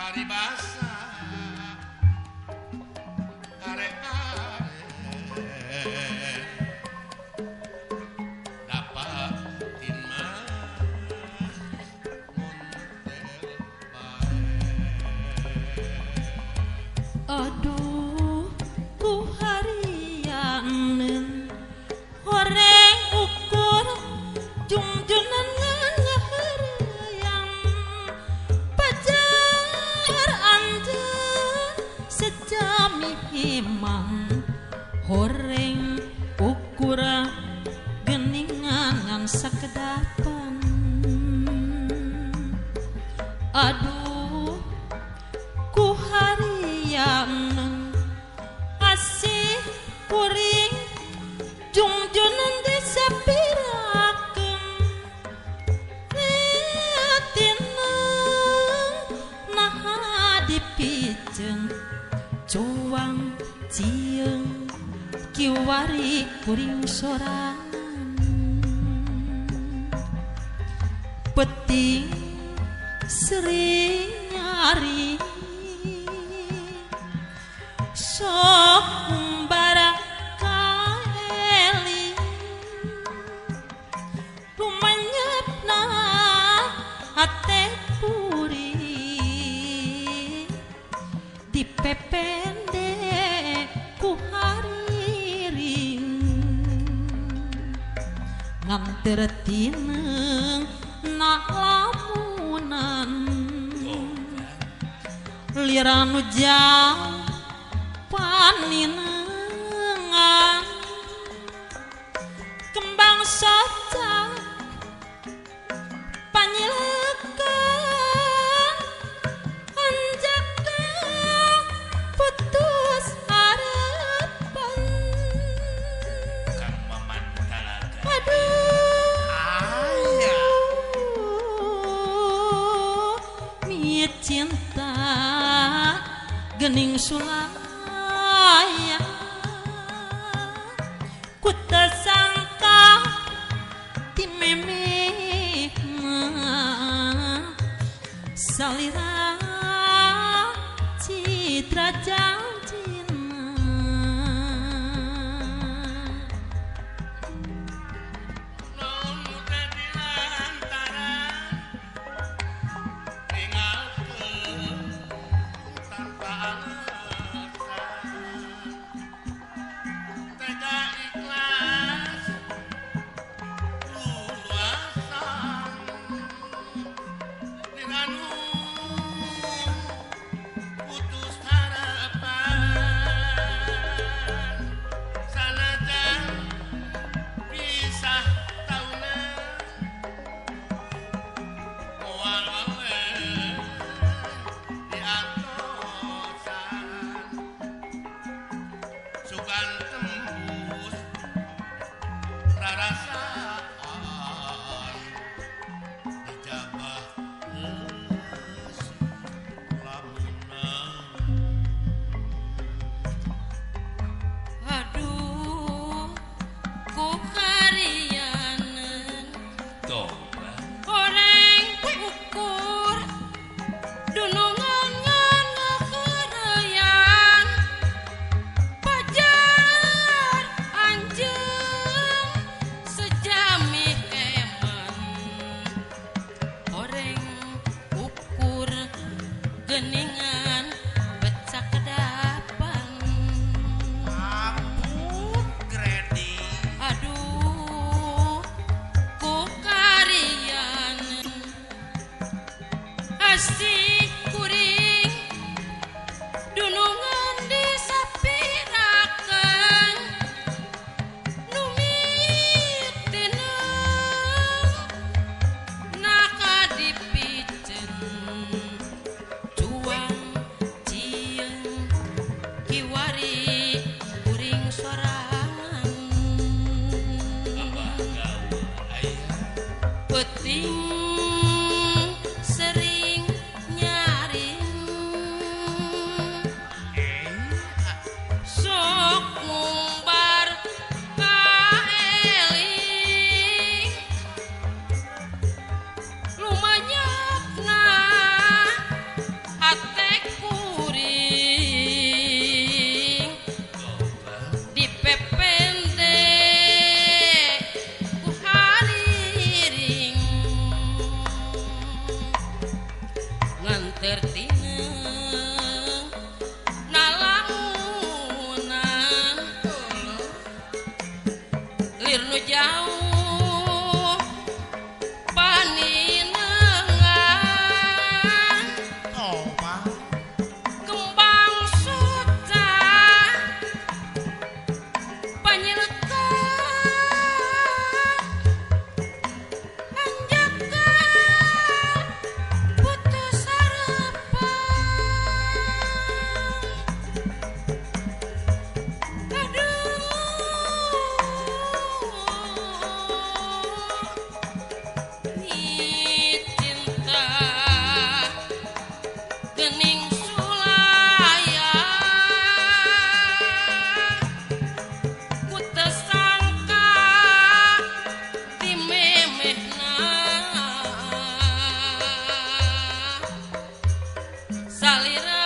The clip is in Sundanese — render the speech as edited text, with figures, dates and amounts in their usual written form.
Paribasa are-are dapatin mah ngontel bae. Aduh ku harianeun horeng ukur jungjunan ngaheureuyan pajar anjeun sejami iman horeng ukur geningan ngan sakedapan. Aduh ku harianeun asih kuring jungjunan disapirakeun tineng naha dipiceun cuang cieung kiwari kuring sorangan peting sering nyari sok umbara kaeli lumanyepna hate puri dipepende ku hariring nganter tineng na lamunan liranu jauh paninengan kembang saja panyilekan anjaka putus harapan. Kang Maman Talaga. Aduh Aya. Mi cinta gening sulaya ku tersangka ti memehna salira citra janjina. Naon nu teh dilantaran ninggalkeun tanpa alasan tega ikhlas luluasan diranu putus harapan sanajan pisah taunan moal wae diantosan sugan tembus rarasaan dijabah geus lamunan. Aduh ku harianeun Tobat. horeng ukur dunungan ngan ngaheureyan pajar anjeun sejami eman horeng ukur geningan becak kedapan. Ampun Gredi. Aduh ku karianeun asih kuring dunungan disapirakeun numit tineng naka dipiceun cuang cieung kiwari kuring sorangan Abah gawe aya. peting sering nyaring sok ngumbar kaeling lumanyapna Keur tineng nalamunan lir nu jauh paninengan Toba. Kembang suca panyileka hanjaka putus harapan. Aduh, ni cinta gening sulaya ku teu sangka dimemehna salira.